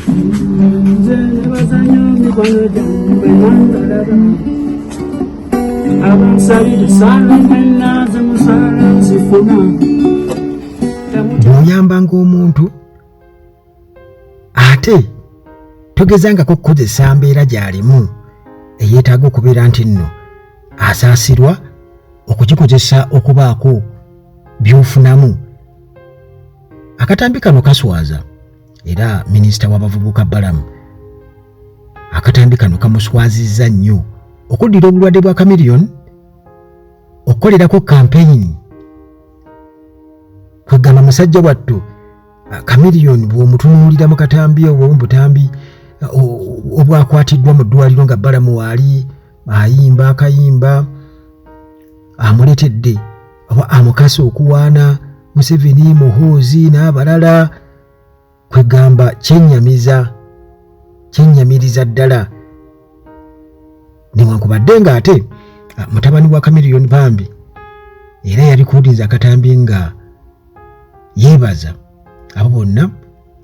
Nze nebaza nnyo mikwano gyange mwangalaba abansabira saala mwenna ze musaala nzifuna. Bw'oyambanga omuntu ate togezangako kukozesa mbeera gy'alimu eyeetaaga okubeera nti nno asaasirwa okugikozesa okubaako by'ofunamu. Akatambi kano kaswaza era minisita w'abavubuka Balamu akatambi kano kamuswazizza nnyo okuddira obulwadde bwa Chameleone okukolerako kampeyini. Kwegamba musajja wattu Chameleone bw'omutunuulira mu katambi obwo mu butambi obwakwatiddwa mu ddwaliro nga Balamu waali ayimba akayimba amuletedde oba amukase okuwaana Museveni, Muhoozi n'abalala. Kwegamba kyennyamiza, kyennyamiriza ddala newankubadde ng'ate mutabani wa Chameleone bambi era yalikuudinze akatambi nga yeebaza abo bonna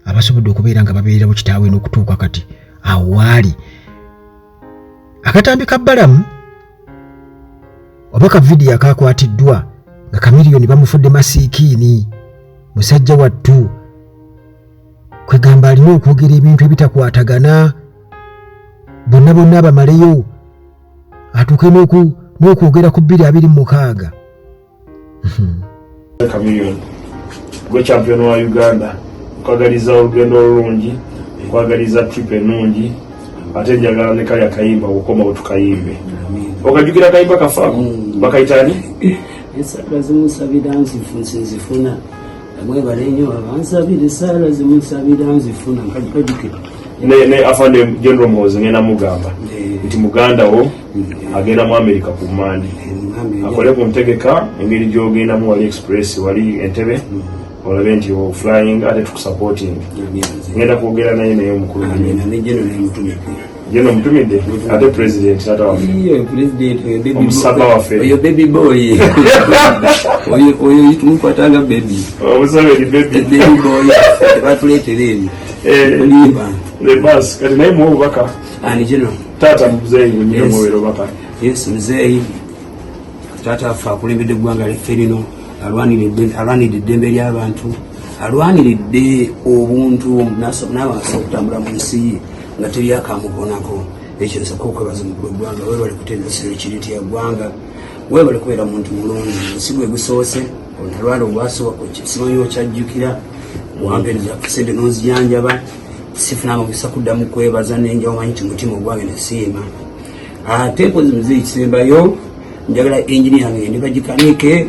abasobodde okubeera nga babeererawo kitaawe n'okutuuka kati awo waali. Akatambi ka Balamu oba ka vidiyo akakwatiddwa nga Chameleone bamufudde masiikiini musajja wattu, kwegamba alina okwogera ebintu ebitakwatagana bonna bonna abamaleyo atuuke n'okwogera ku 2026. Chameleone gwe champion wa Uganda, nkwagaliza olugendo olulungi, nkwagaliza trip ennungi, ate njagala ne kali akayimba okukoma wetukayimbe. Okajjukira akayimba kafaako bakayita ani? Esaala zimusabira nzifuna, mwebale nnyo abansabira esaala zimusabira nzifuna. Nkajjukira. Ne afande General Muhoozi ngenda mugamba nti muganda wo agenda mu America ku Mande, akole ku ntegeka engeri gy'ogendamu wali express wali Entebbe, olabe nti oflying ate tukusupporting. Ngenda kwogera naye naye omukulu General mutumidde, ate president tata waffe omusaba waffe oyo baby boy oyo oyo tumukwatanga baby Omusaberi baby baby boy tebatuleetera ebyo olimba. The bus kati naye muwe obubaka. Ani General? Taata muzeeyi wenyini omuweera obubaka. Yes, muzeeyi taata waffe akulembedde eggwanga lyaffe lino, alwaniridde eddembe ly'abantu, alwaniridde obuntu n'abantu okutambula mu nsi ye nga teri akamukonako. Ekyo nsooka okwebaza omukulu w'eggwanga, weebale kuteeza security ya ggwanga, weebale kubeera muntu mulungi. Ensi gwe gusoose onalwala ogwasooka, simanyi okyajjukira, wampereza sente n'onzijanjaba, sifunanga mukisa kuddamu kwebaza nenja omanyi nti mutima ogwange nesiima. Ate mpozi muzeeyi kisembayo, njagala engine yange ngende bagikanike,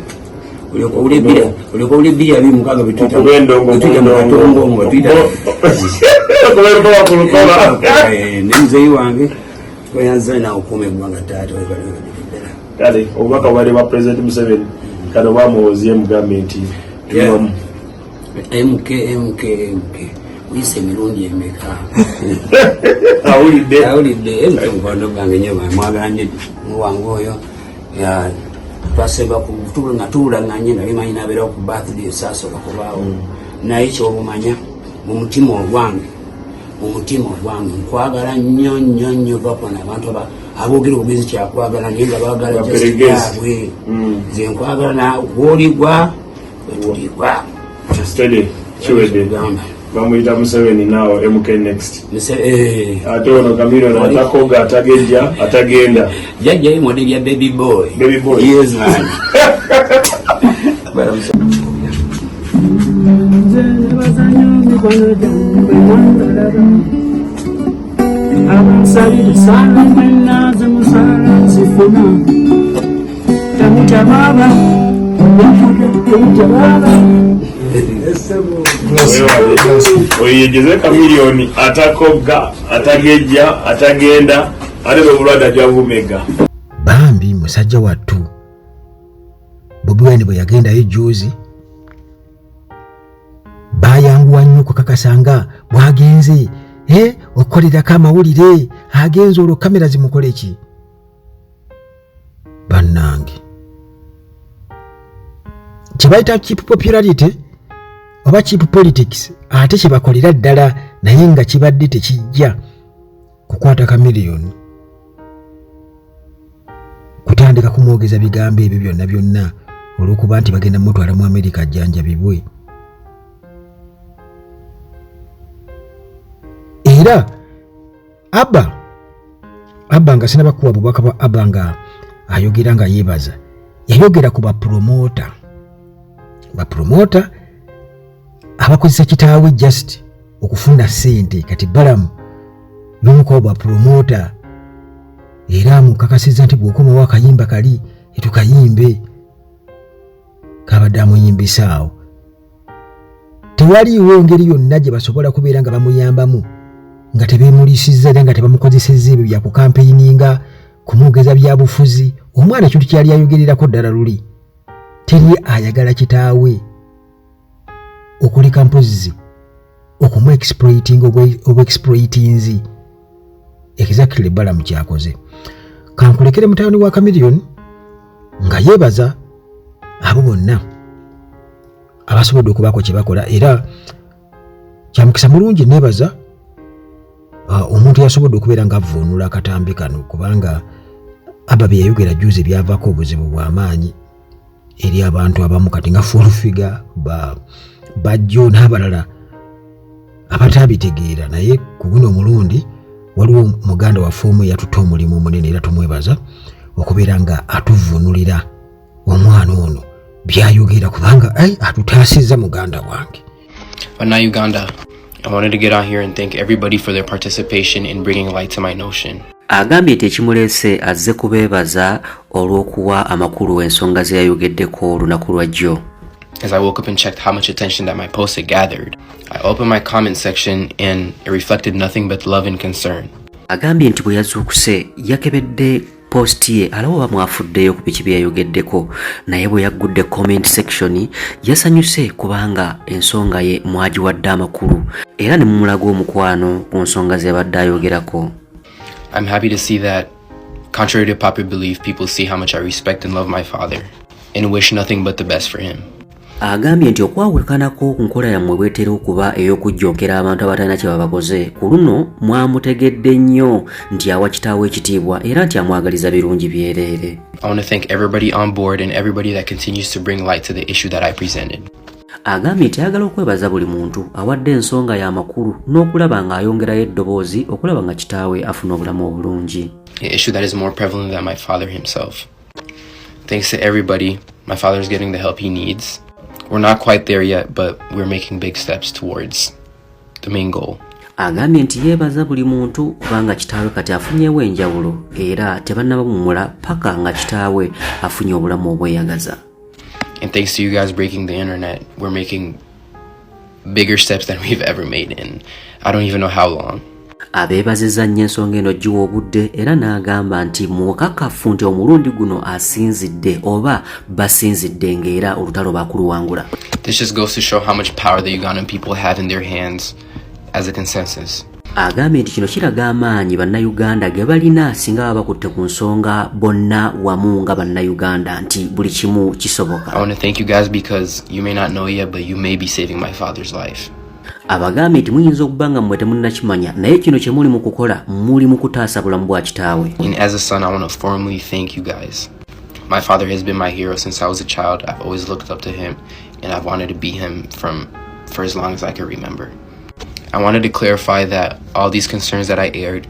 olyoka owule 2026 betuyita mu katongo nga batuyita ne muzeeyi wange tweyanza nawe okuuma eggwanga taata, webale ddala. Kale obubaka bwali bwa President Museveni, kale oba Muhoozi yemugambe nti tuliwamu. MK MK MK uyise emirundi emeka? Awulidde. Awulidde. MK mukwano gwange nyo, mwagala nnyo muwange oyo. Twasemba nga tuwulanganye, nali manyi nabeerawo ku birthday esaasoka kubaawo, naye kyobumanya mu mutima ogwange, mu mutima ogwange nkwagala nnyo nnyo nnyo. Vakona abantu aboogera obugezi kyakwagala naye nga baagala just byabwe. Nze nkwagala woligwa wetuligwa. Steady, kiwedde. Bamuyita Museveni naawo MK next. Ate ono Chameleone atakoga, atagejja, atagenda. Jajja ye model ya baby boy. Baby boy. Yes man. Nze nebaza nnyo mikwano gyange mwangalaba abansabira esaala mwenna ze musaala nzifuna. Temutya baaba, temutya baaba. Oyo yegeze Chameleone atakogga, atagejja, atagenda, ate bwebulwadde ajja bumega. Bambi musajja wattu Bobi Wine bwe yagendayo juzi bayanguwa nnyo okukakasa nga bwagenze okukolerako amawulire, agenze olwo kamera zimukole ki? Bannange, kye bayita cheap popularity oba cheap politics ate kye bakolera ddala. Naye nga kibadde tekijja kukwata Chameleone kutandika kumwogeza bigambo ebyo byonna byonna olw'okuba nti bagenda mutwala mu Amerika ajjanjabibwe. Era Abba nga sinaba kuwa bubaka bwa Abba nga ayogera nga yeebaza, yayogera ku bapromota, bapromota abakozesa kitaawe just okufuna ssente. Kati Balamu n'omu ku bapromota era amukakasizza nti bw'okomawo akayimba kali etukayimbe kabadde amuyimbisaawo. Tewaliiwo ngeri yonna gye basobola kubeera nga bamuyambamu nga tebeemulisizza era nga tebamukozesezza ebyo bya kukampeininga, kumwogeza byabufuzi. Omwana ekintu kyeyali ayogererako ddala luli, teri ayagala kitaawe okuleka mpozzi okumuexploitinga obwexploitinzi. Exactly Balamu kyakoze. Kankulekere mutabani wa Chameleone nga yeebaza abo bonna abasobodde okubaako kye bakola, era kyamukisa mulungi neebaza omuntu yasobodde okubeera nga avvuunula akatambi kano, kubanga Abba bye yayogera juzi byavaako obuzibu bw'amaanyi eri abantu abamu, kati nga Full Figure, Bajjo n'abalala abataabitegeera. Naye ku guno omulundi waliwo muganda waffe omu eyatutte omulimu omunene, era tumwebaza okubeera nga atuvvuunulira omwana ono byayogera, kubanga ai atutaasizza muganda wange. Uganda, I wanted to get out here and thank everybody for their participation in bringing light to my notion. Agambye nti ekimuleese azze kubeebaza olw'okuwa amakulu ensonga ze yayogeddeko olunaku lwa jjo. As I woke up and checked how much attention that my post had gathered, I opened my comment section and it reflected nothing but love and concern. Agambye nti bwe yazuukuse yakebedde post ye alaba oba mwafuddeyo ku biki bye yayogeddeko, naye bwe yaggudde comment section yasanyuse kubanga ensonga ye mwagiwadde amakulu era ne mumulaga omukwano ku nsonga ze yabadde ayogerako. I'm happy to see that, contrary to popular belief, people see how much I respect and love my father and wish nothing but the best for him. Agambye nti okwawukanako ku nkola yammwe bwetera okuba ey'okujjonkera abantu abatalina kye babakoze, ku luno mwamutegedde nnyo nti awa kitaawe ekitiibwa era nti amwagaliza birungi byereere. I want to thank everybody on board and everybody that continues to bring light to the issue that I presented. Agambye nti ayagala okwebaza buli muntu awadde ensonga y'amakulu n'okulaba ng'ayongerayo eddoboozi okulaba nga kitaawe afuna obulamu obulungi. An issue that is more prevalent than my father himself. Thanks to everybody, my father is getting the help he needs. We're not quite there yet, but we're making big steps towards the main goal. Agambye nti yeebaza buli muntu kubanga kitaawe kati afunyeewo enjawulo era tebannabamumula paka nga kitaawe afunye obulamu obweyagaza. And thanks to you guys breaking the internet, we're making bigger steps than we've ever made in I don't even know how long. Abeebazizza nnyo ensonga eno giwa obudde era n'agamba nti mukakafu nti omulundi guno asinzidde oba basinzidde ng'era olutalo bakuluwangula. This just goes to show how much power the Ugandan people have in their hands as a consensus. Agambye nti kino kiraga amaanyi Bannayuganda ge balina singa baba bakutte ku nsonga bonna wamu nga Bannayuganda nti buli kimu kisoboka. I want to thank you guys because you may not know yet, but you may be saving my father's life. Abagambye nti muyinza okuba nga mmwe temunnakimanya, naye kino kye muli mu kukola muli mu kutaasa bulamu bwa kitaawe. And as a son, I want to formally thank you guys. My father has been my hero since I was a child. I've always looked up to him and I've wanted to be him from for as long as I can remember. I wanted to clarify that all these concerns that I aired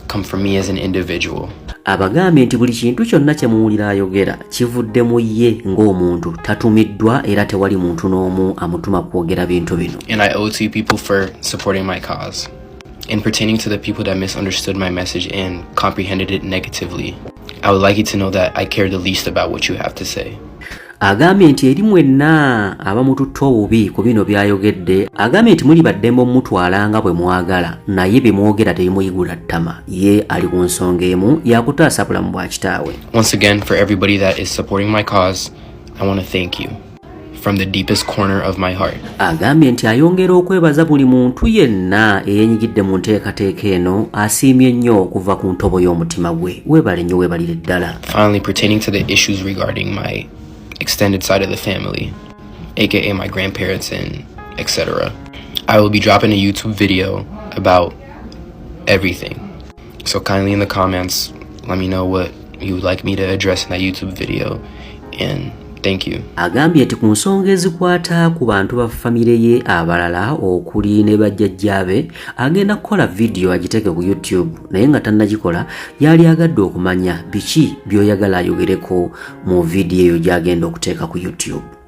come from me as an individual. Abagambye nti buli kintu kyonna kye muwulira ayogera kivudde mu ye ng'omuntu, tatumiddwa era tewali muntu n'omu amutuma kwogera bintu bino. And I owe it to you people for supporting my cause. In pertaining to the people that misunderstood my message and comprehended it negatively, I would like you to know that I care the least about what you have to say. Agambye nti eri mwenna abamututte obubi ku bino by'ayogedde, agambye nti muli baddembe omutwala nga bwe mwagala, naye bye mwogera tebimuyigula ttama, ye ali ku nsonga emu yakutaasa bulamu bwa kitaawe. Once again, for everybody that is supporting my cause, I want to thank you from the deepest corner of my heart. Agambye nti ayongera okwebaza buli muntu yenna eyeenyigidde mu nteekateeka eno, asiimye nnyo okuva ku ntobo y'omutima gwe, weebale nnyo, weebalire ddala. Finally, pertaining to the issues regarding my extended side of the family, aka my grandparents and etc., I will be dropping a YouTube video about everything. So kindly in the comments, let me know what you would like me to address in that YouTube video, and thank you. Agambye nti ku nsonga ezikwata ku bantu ba famire ye abalala okuli ne bajjajjaabe agenda kukola vidiyo agiteeke ku YouTube, naye nga tannagikola yali agadde okumanya biki by'oyagala ayogereko mu vidiyo eyo gy'agenda okuteeka ku YouTube.